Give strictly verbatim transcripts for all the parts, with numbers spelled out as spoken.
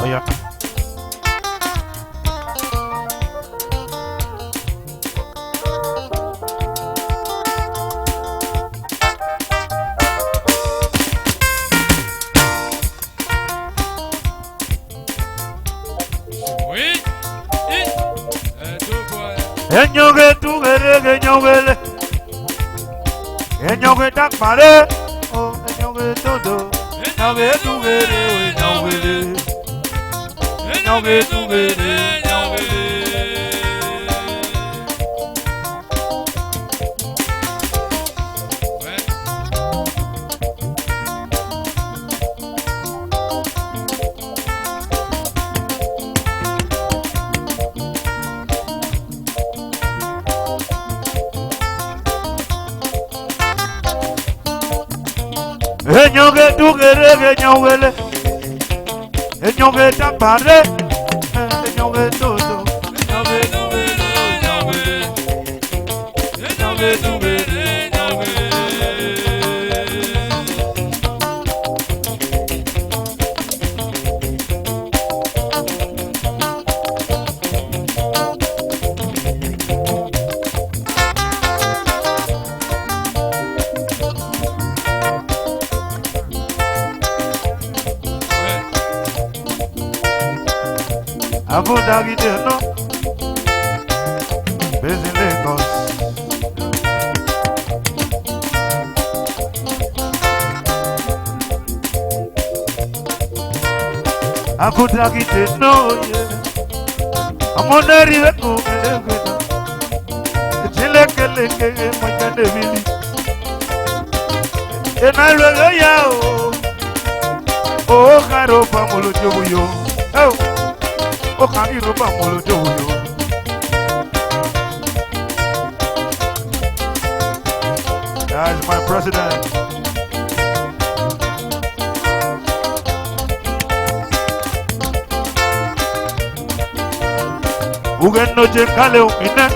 Ya. Oui. Enyọghe tughere ghe nyọghele. Enyọghe dakpare. O enyọghe dodo. Enyọghe tughere ghe nyọghele. Enyọghe tughere ghe nyọghele. Enyọghe dughere ghe nyọghele. Enyọghe dakpare. Enyọghe dodo. Enyọghe dughere ghe nyọghele. Abu Dhabi dey no. Based in Lagos. Abu Dhabi dey no, yeah. Ọmọ náà rí ẹkùn ẹlẹ́gbẹ̀ẹ́ náà. Ejilekelekehe mwenye devili. Ena lweghe ya o. O kharo ba molo jobu yo. Oh. O kharo ba molo jobu yo. That's my president. Ughe no je kale umine.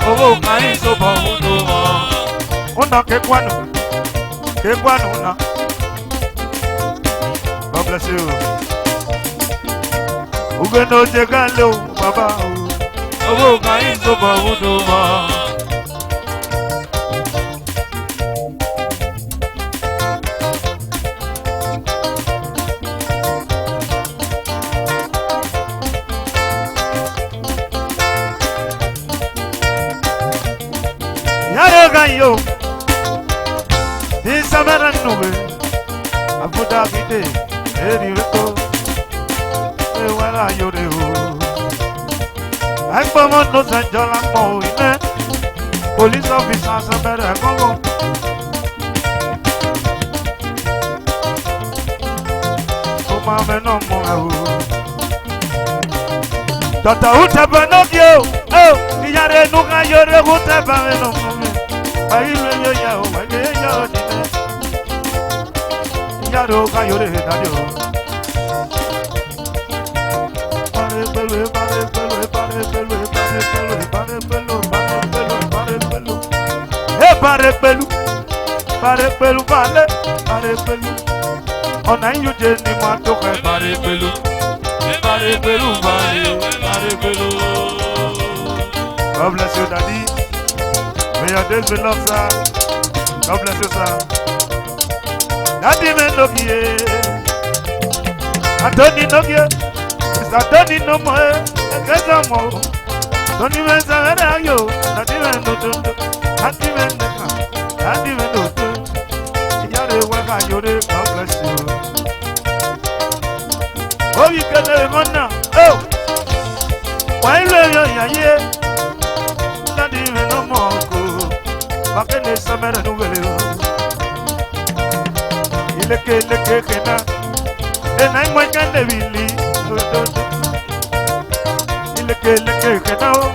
Ogho ka iso ba uno. Una ke kwanu. Ke kwanu na. God bless you. Ughe no je kale o, Baba o. Ogho ka iso ba uno. Yare gayo. Di samara nube. Abu Dhabi de. Eri reko. Ewala yore o. Agbọmọ no se jọla mọ ine. Police officer se bẹrẹ gbọmọ. Ọmọ amẹ náà mọ ẹ o. Dọ̀tà Utẹ̀bẹ̀ náà kí o. Ẹ o, ìyá rẹ̀ nù ká yọrẹ Utẹ̀bẹ̀ rẹ̀ nù mú mi. Ayé ló yóò yá o, wáyé yá o nílẹ̀. Ìyá rẹ̀ ó ká yọrẹ dáadé o. Ebare pelu, ebare pelu, ebare pelu, ebare pelu, ebare pelu, ebare pelu, ebare pelu. Ebare pelu, ebare pelu, bale, ebare pelu. Ọna iyuje ni ma to khe ebare pelu. Ebare pelu, bale, ebare pelu. God bless you, Daddy. May your days be long, sir. God bless you, sir. Daddy, man, look here. Anthony Nogie, Mister Anthony no more, eh, I guess I'm more. Tony Mensa, where are you? Daddy, man, no, no, no. Daddy, man, no, no. Daddy, man, no, no. Yare, waka, yore, God bless you. Oh, you can never go now. Oh, why you love your, yeah, yeah. Daddy, man, no more, go. Bakene samere nugele o. Ileke leke kena. Ena imwe kande vili. Ileke leke kena o.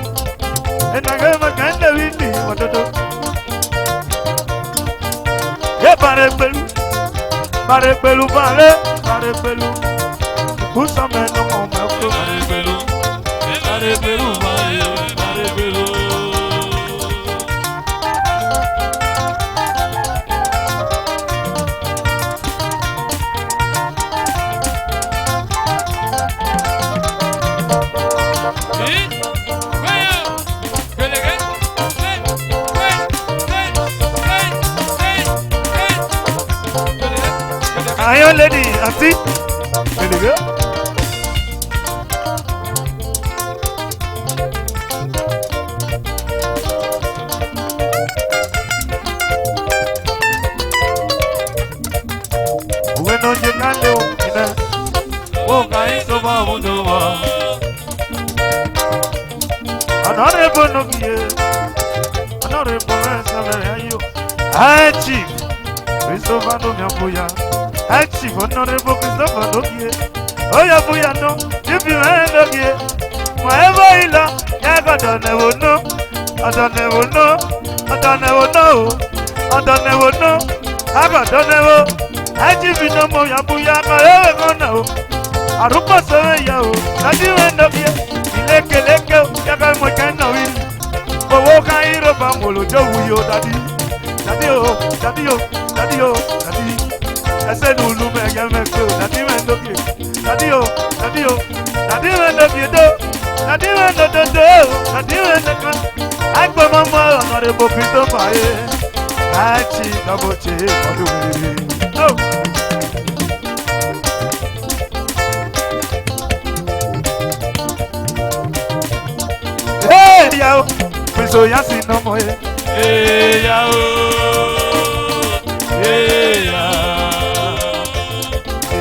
Ena gema kande vili. Ododo. Ebare pelu. Ebare pelu, ebare, ebare pelu. Usa me no mo me ko. Ebare pelu, ebare pelu, ebare, ebare pelu. Iron lady, auntie. There you go. Uwe no je ka le o, ina. Wo ka i so ba wo do wa. Honorable Nogie, Honorable Mensah Ayo, High Chief Christopher Nomi Abuya, High Chief Honorable Christopher Nogie, Oya Abuya no, Chief Nogie, wherever you are, ya God on the no, on the no, on the no, on the no, I got on the Ajibi no mo ya bu ya ka ewe gona o. Arupa sewe ya o. Dadi we no bie. Ileke leke o. Ya ka mo ka no wi. Owo ka iro ba mo lo jo wu yo dadi. Dadi o, dadi o, dadi o, dadi. Ese nu lu me ya me ko dadi we no bie. Dadi o, dadi o, dadi we no bie do. Dadi we no do do. Dadi we no ka. Agbo mo mo Honorable Christopher e. Achi double che ọdún wẹrẹ. Oh. Hey, ya o. Prince Oya si no mo e. Hey, ya o. Hey, ya.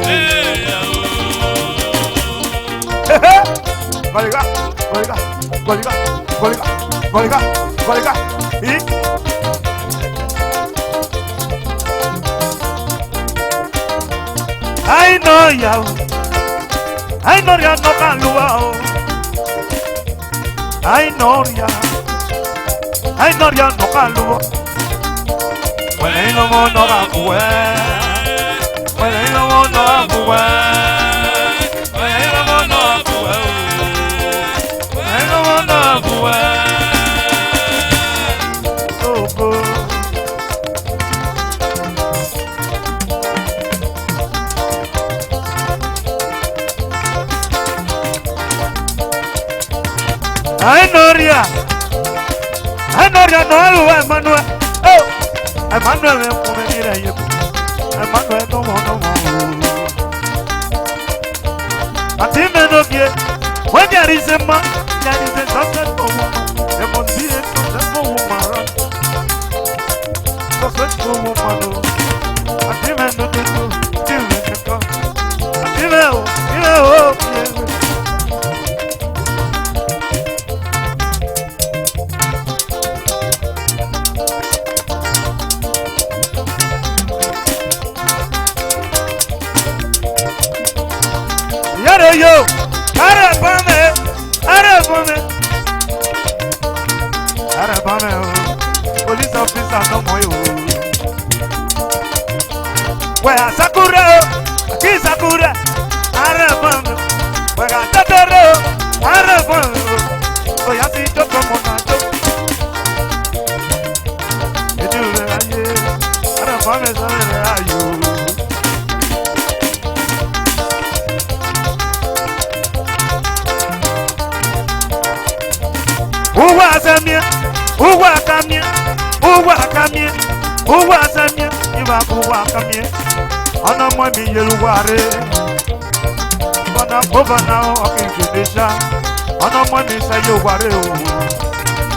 Hey, ya o. Hey, hey. Goliga, goliga, goliga, goliga, goliga, goliga. Ih. Ai no ya o. Ai no ya no ka luwa o. Ai no ya. Ai no ya no ka luwa. Wele ilo mo no ka kuwe. Wele ilo mo no ka kuwe. Wele ilo mo no ka kuwe. Wele ilo mo no ka kuwe. Oh, oh. Ai no ria. Ai no ria no alu Emmanuel. Oh. Emmanuel me ko me ni re ye. Emmanuel no mo no mo. Ati me no gie. When there is a man, there is a successful woman. There must be a successful woman, right? Successful woman, oh. Ati me no do do. Ati me no do. Ati me, oh, ati me, oh, yeah. Yare yo, are bame, are bame, are bame o. Police officer no mo yo. We a Sakura o, aki Sakura, are bame. We a Tatara o, are bame o. Oya si to komo na to. Edu re aye, are bame sa re ayo. Uwa asamia, uwa akamia, uwa akamia, uwa asamia, iwa uwa akamia. Ona mo mi yelu ware. Bana bovana o ki Indonesia. Ona mo mi sa yo ware o.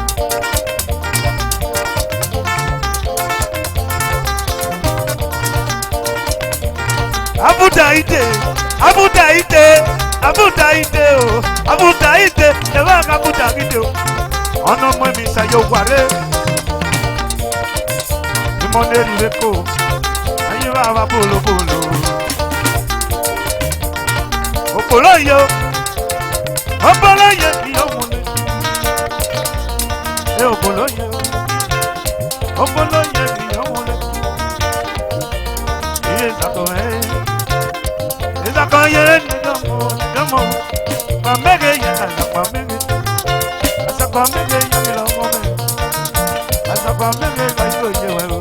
Abuda ite, abuda ite, abuda ite o, abuda ite, eva ka abuda ite o. Ono mo mi sa yo ware. Imo ne ri ve ko, ayi va va bolo bolo. Opolo yo, opolo yo, iyo mule. E opolo yo. Opolo ye ni omule. Iye zako e. Zako ye ni domo, domo. Pamege ye na pamege. Asa pamege ye ni domo me. Asa pamege ga yo ye we o.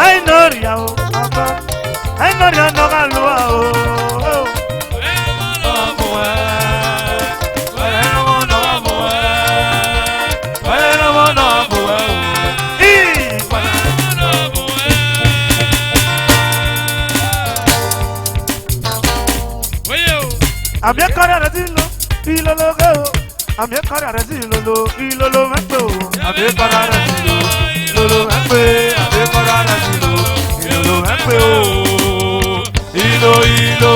Ai no ria o, aba. Ai no ria no ga lua o. Ih. Ilolo ghe o, ami ekọre arẹzi ilolo, ilolo mwẹ kpe o. Ami ekọre arẹzi ilolo, ilolo mwẹ kpe, ami ekọre arẹzi ilolo, ilolo mwẹ kpe o. Ilo, ilo.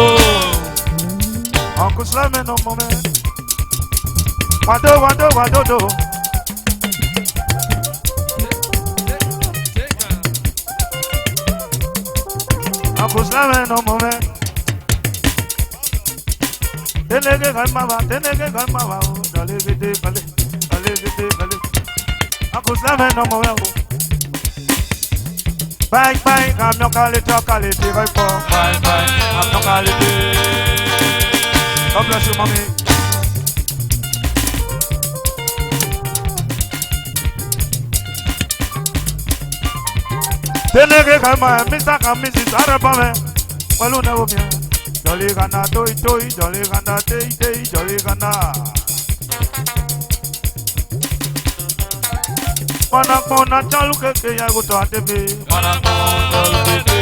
Uncle Slam nọ mọ mwẹ. Wado, wado, wado do. Uncle Slam nọ mọ mwẹ. Teneghe gha ma va, teneghe gha ma va o, dale gede gale, dale gede gale. Uncle Slam nọ mọ mwẹ o. Bye bye, gha miọnkalete, ọkalete, bye bye. Bye bye, gha miọnkalete. God bless you, mommy. Teneghe gha ma, Mister and Missus Arabamẹ. Wẹlu nẹ wo miẹn. Jolly Ghana, toi, toi, Jolly Ghana, tei, tei, Jolly Ghana. Kpọnakpọna chọlu keke ya gho tọ adebe. Kpọnakpọna chọlu keke.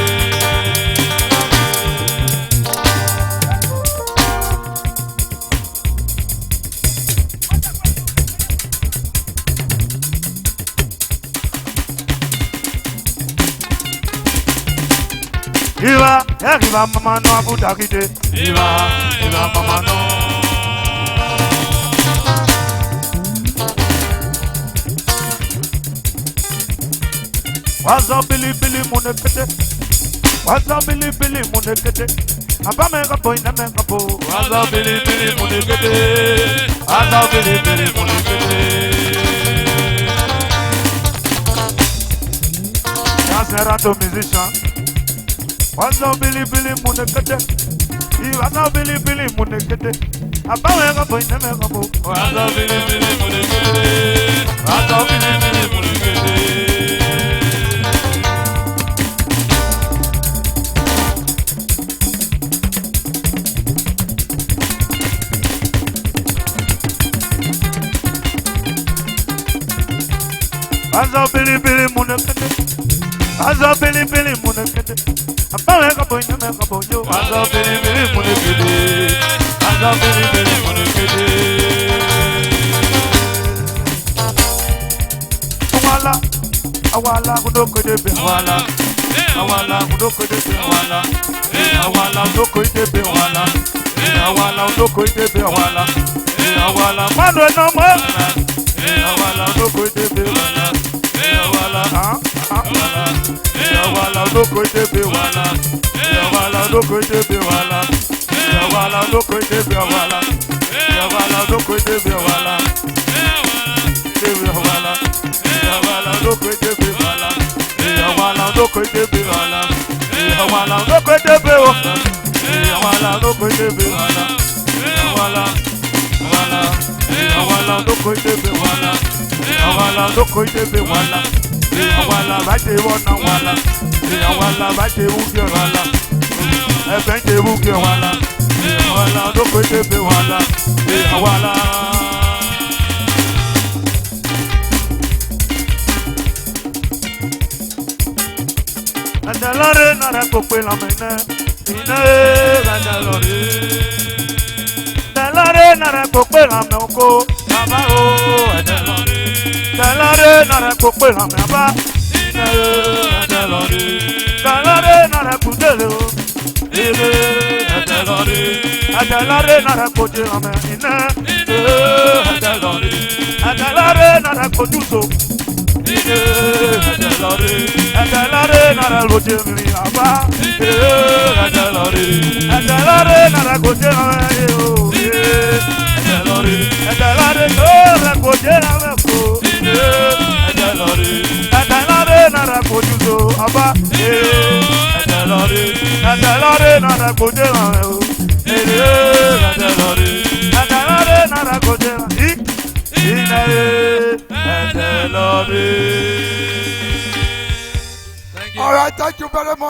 Iva, eh, iva mama no abuda kite. Iva, iva mama no. Wazọ bilibili munekete. Wazọ bilibili munekete. Abamẹ gha bo, inamẹ gha bo. Wazọ bilibili munekete. Wazọ bilibili munekete. That's Erato musician. Wazọ bilibili munekete. I wazọ bilibili munekete. Abamẹ gha bo, inamẹ gha bo. Wazọ bilibili munekete. Wazọ bilibili munekete. Wazọ bilibili munekete. Wazọ bilibili munekete. Abamẹ gha bo, inamẹ gha bo yo. Wazọ bilibili munekete. Wazọ bilibili munekete. Awala, awala, kudo kede be awala. Awala, kudo kede be awala. Awala, kudo kede be awala. Awala, kudo kede be awala. Awala, manu eno mo. Awala, kudo kede be awala. Awala, ah, ah. Awala, kudo kede be awala. Awala, kudo kede be awala. Awala, kudo kede be awala. Awala, kudo kede be awala. Kede be awala. Awala, kudo kede be awala. Awala, kudo kede be awala. Awala, kudo kede be awala. Awala, kudo kede be awala. Awala, awala, awala, kudo kede be awala. Awala, kudo kede be awala. Awala, ba te wo na awala. Awala, ba te wo ke awala. Ebe te wo ke awala. Awala, kudo kede be awala. Awala. Ẹdẹlọre na rẹ kpokpe lamẹ nẹ, ine ẹdẹlọre. Ẹdẹlọre na rẹ kpokpe lamẹ oko, baba o, ẹdẹlọre. Ẹdẹlọre na rẹ kpokpe lamẹ aba, ine ẹdẹlọre. Ẹdẹlọre na rẹ kpudele o. Ine ẹdẹlọre. Ẹdẹlọre na rẹ kpoje lamẹ ine. Ine ẹdẹlọre. Ẹdẹlọre na rẹ kpojuso. Ine ẹdẹlọre. Ẹdẹlọre na rẹ loje miri aba. Ine ẹdẹlọre. Ẹdẹlọre na rẹ kpoje lamẹ o. Ine ẹdẹlọre. Ẹdẹlọre na rẹ kpoje lamẹ ko. Ine ẹdẹlọre. Ẹdẹlọre na rẹ kpojuso aba. Ine ẹdẹlọre. Ẹdẹlọre na rẹ kpoje lamẹ o. Ine ẹdẹlọre. Ẹdẹlọre na rẹ kpoje lamẹ. I, ine ẹdẹlọre. All right, thank you very much.